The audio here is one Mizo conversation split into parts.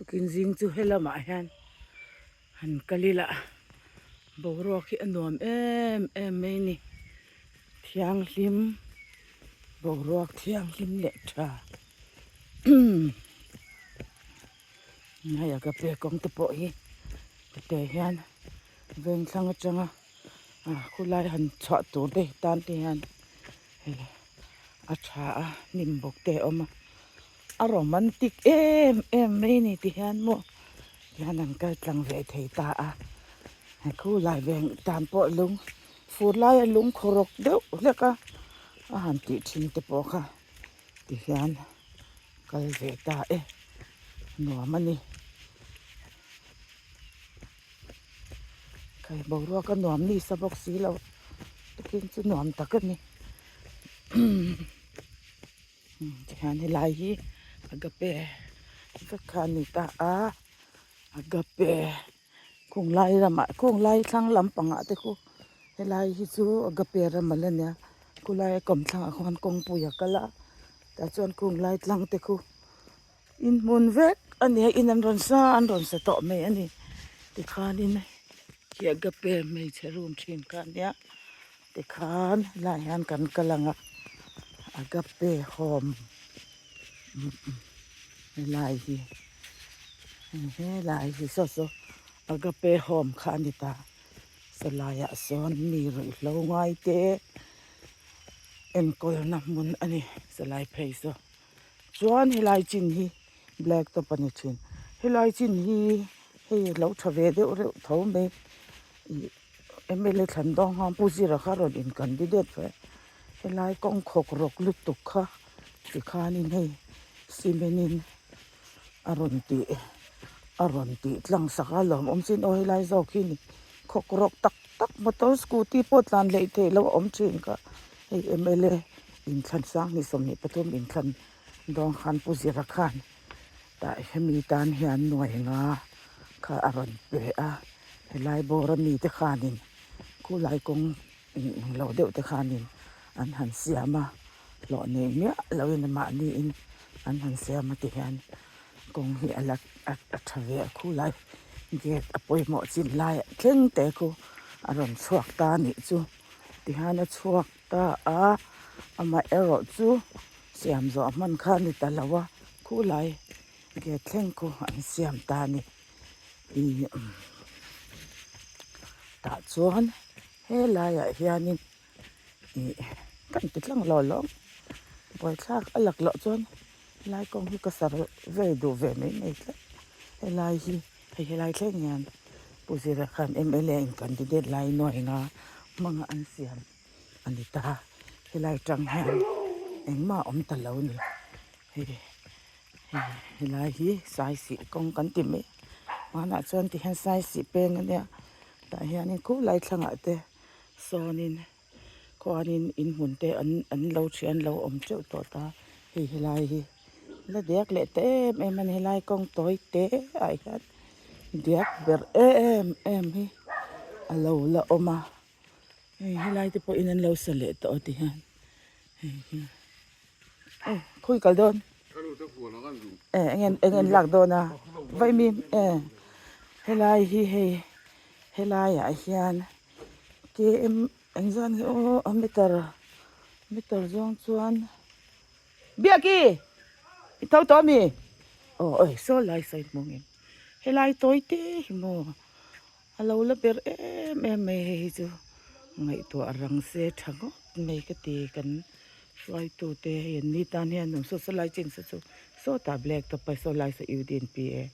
Tukin zing chu helamah hian han kal ila boruak hi a nuam em em mai a ni thianghlim boruak thianghlim leh tha hei agape kawng te pawh hi heti hian vengthlang atanga khulai han chhuah tur te tan te hian hei a tha a hnim bawk te a awm a a romantic em em mai a ni ti hian maw tihian an kal tlang ve thei ta a he khulai veng tan pawh lung fur laia lung khawrawk deuh hlek a a han tih thin te pawh kha ti hian kal ve ta e nuam a ni kai boruak a nuam nisa bawk si lo tukin chu nuam tak a ni. Tihian helai hi agape vek kha a ni ta a agape kung lai ramah kung lai thlang lampangah te khu helai hi chu agape ram a la nia khulai a kawmthlangah khuan kawngpui a kal a tah chuan kung lai tlang te khu inhmun vek a ni a in an rawn sa an rawn sa tawh mai a ni tikhanin khi agape hmeichhe room thin kha a nia. Tikhan helaiah hian kan kal ang a agape home helai hi helai hi saw saw agape home kha a ni ta sawlaiah sawn mi ruihhlo ngai te enkawlna hmun a ni sawlai phei saw chuan helai chin hi black top a ni thin helai chin hi hei a lo tha ve deuh reuh tho mai ih. M_L_A thlan dawng khan Pu Zira kha rawn in candidate ve helai kawng khawk rawk lutuk kha tikhanin hei cement in a rawn tih a rawn tih tlang sak a lawmawm chin aw helai zawk hi ni khawk rawk tak tak motor scooty pawh tlan hleih theih loh a awm thin kha hei M_L_A inthlan sanghnih 23 inthlan dawng khan Pu Zira khan tah hemi tan hian nuai nga kha a rawn pe a helai bawr ami te khanin khulai kawng englo deuh te khanin an han siam a hlawh nei miah loin mahniin an han siam a ti hian kawng hi a la a tha ve a khulai gate a pawimawh chin laiah thleng te khu a rawn chhuak ta a nih chu tihian a chhuak ta a amaherawhchu siam zawh hman kha a ni ta lo a khulai gate thleng khu an siam ta a ni ih tah chuan helaiah hianin ih kan ti tlang lo lawm buaithlak a lak loh chuan helai kawng hi ka sar vel duh ve mai mai tlat helai hi hei helai thleng hian Pu Zira khan M_L_A in candidate lai nuai nga hmanga an siam a ni ta helai tang hian engmah a awm ta lo a ni hei helai hi sai sih kawng kan ti mai hmanah chuan ti hian sai sih peng a nia tah hianin khulai thlangah te sawnin khuanin inhmun te an an lo thian lo awm teuh tawh ta hei helai hi la diak leh ta em em a ni helai kawng tawi te ah hian diak ber em em hi a lo la awm a. Hei helai te pawhin an lo sa leh tawh a ti hian hei hi aw khawi kal dawn eh eng eng en lak dawn a vaimim eh helai hi hei helaiah hian km engzat nge aw a meter meter zawng chuan biaki i tho tawh ami aw awi saw lai sawi hmu ang em helai tawi te hi maw. A lo la ber em em mai hei hi chu ngaihtuah rang se tha ngawt mai ka ti kan hruaitu te hei an ni tan hian awm saw saw lai chin saw chu sawtah black top a saw lai saw U D N P A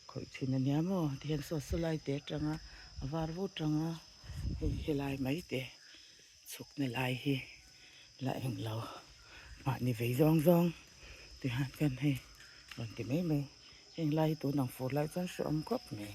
khawih thin a nia maw tihian saw saw lai te atanga a var vut tanga hei helai mai te chhukna lai hi la englo mahni vei zawng zawng tihian kan hei rawn ti mai mai heng lai hi tun ang fur lai chuan hrehawm khawp mai.